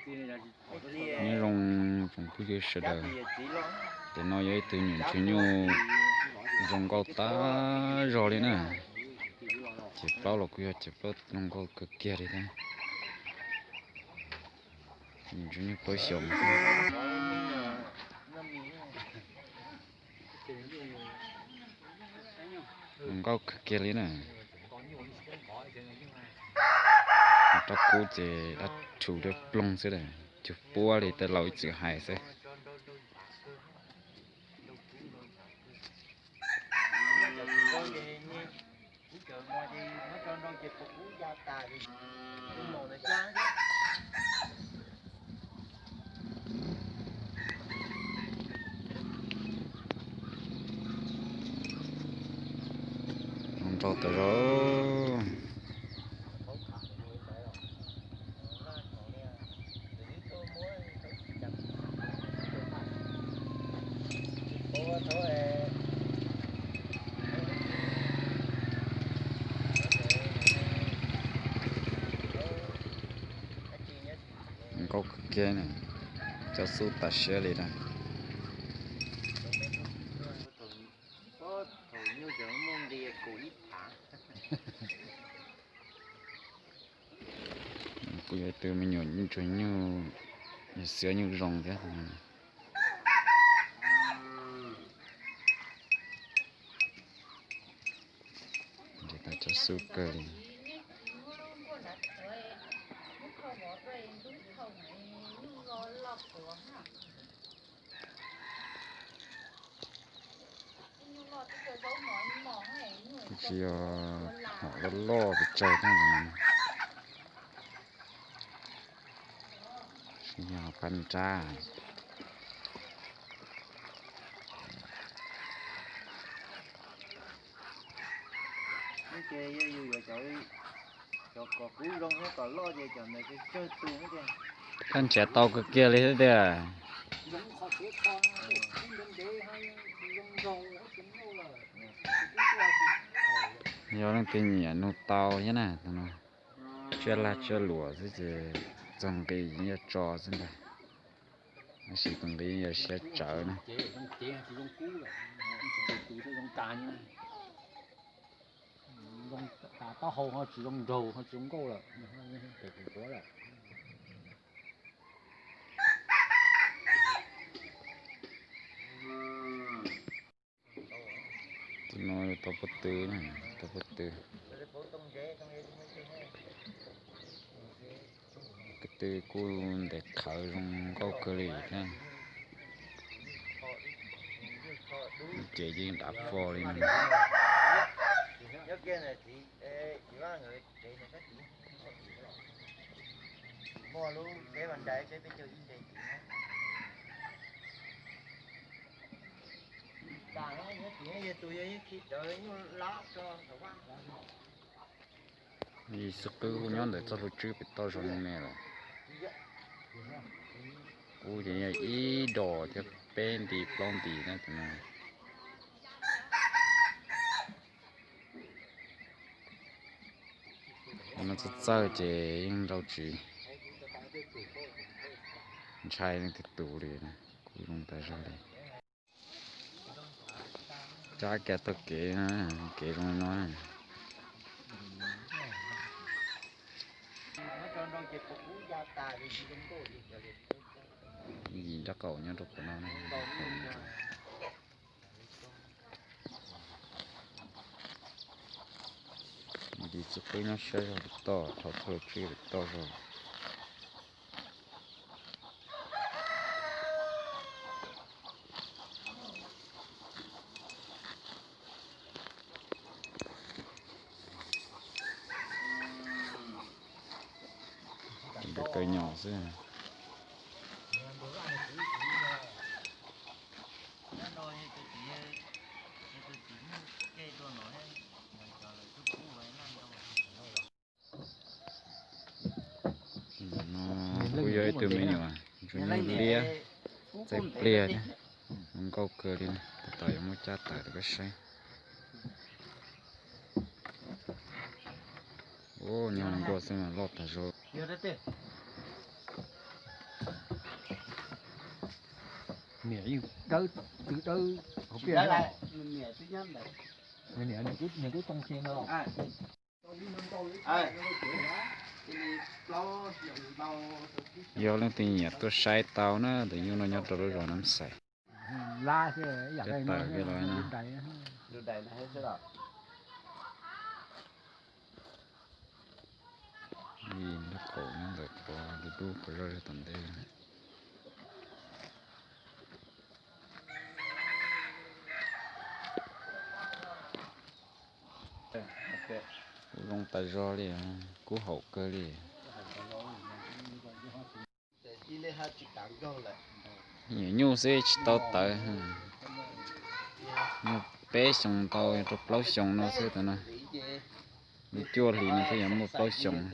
Nyob zoo tsoom phooj ywg sawv daws, tus no yog ib tug me nyuam ntsuag nyuj zoo nkauj tag zog li na. Ces plaub los kuj yog ces plaub zoo nkauj kawg kiag li thiab. Ntsuag nyuj plaub xyoos. Zoo nkauj kawg kiag li na. Rab kub ces dab rhuv dawb ploog xwb, cug puab li tej laus ib txwm hais xwb. Zoo nraug tas zog. Nkauj kawg kiag na, cov xub tas siab li na. Kuj yog ib tug me nyuam ntsuag nyuj, xiab nyuj zoo thiab. Nrhiav tau cov xub kawg li. Kuj tsis yog hom loj loj pes tsawg thiab, tsis yog hom qab nrab. Ces yog yus yuav cov, cov kom kub zoo thiab kom loj ces cov ntawd tsawg tsawg tus ces. Koj nrhiav tau kawg kiag li thiab tiag. Yog leej twg nyiam nug tau thiab na, tus no tsiaj laj tsiaj luam xwb ces txog nqi yeej yuav tso xwb ntag, tab sis tus nqi yeej yuav siab tsawv na. Taub hau ho tsis zoo nraug ho tsis zoo nkauj lawm, pem kuv quav lawm. Tus no tau pob tw, tau pob tw. Pob tw kuj ntes qhawv zoo nkauj kawg li thiab. Ces yeej dav fo li no. Yim xwb qwb kuj nyob ntawm txoj hlua tswb pem toj zog me me lawm. Kuj ces yog ib dos thiab peb nti plaub nti na tus no. No txawj txawj ces yeej nrau tsis ntshai leej twg tus li, kuj zoo tas zog li. Cab kiag taug kev, kev zoo li no. Yim nraub qaum nyob rau qhov no. Yim xwb qwb nyob siab zog pem toj, rau txoj hlua tswb pem toj zog. Tus kaw nyom xwb. Ntawm no kuj yog ib tug me nyuam ntsuag nyuj liab txaij pliag thiab, zoo nkauj kawg li. Tab tom yuav muab cab tawm rau koj saib. Ua nyuag nkuaj xwb mas loj tag zog. Niam yeej dawb, twb dawb hauv pliaj thiab. Niam, niam twb too xyoo no. Yog leej twg nyiam tuaj saib tau na, tus nyuj no nyob rau lub zos Nab Xais. Cov tawm kiag los na. Vim nraub qaum nyob ntawm qhov dub dub qhov zoj zog tom ntej. Kub zoo tas zog li, kub haum kawg li. Nyuam nyuj xwb tsis tau tawv. Nyuj peb xyoos ntau rau plaub xyoos no xwb tau na. Nyuj cuaj hlis no twb yuav muaj plaub xyoos.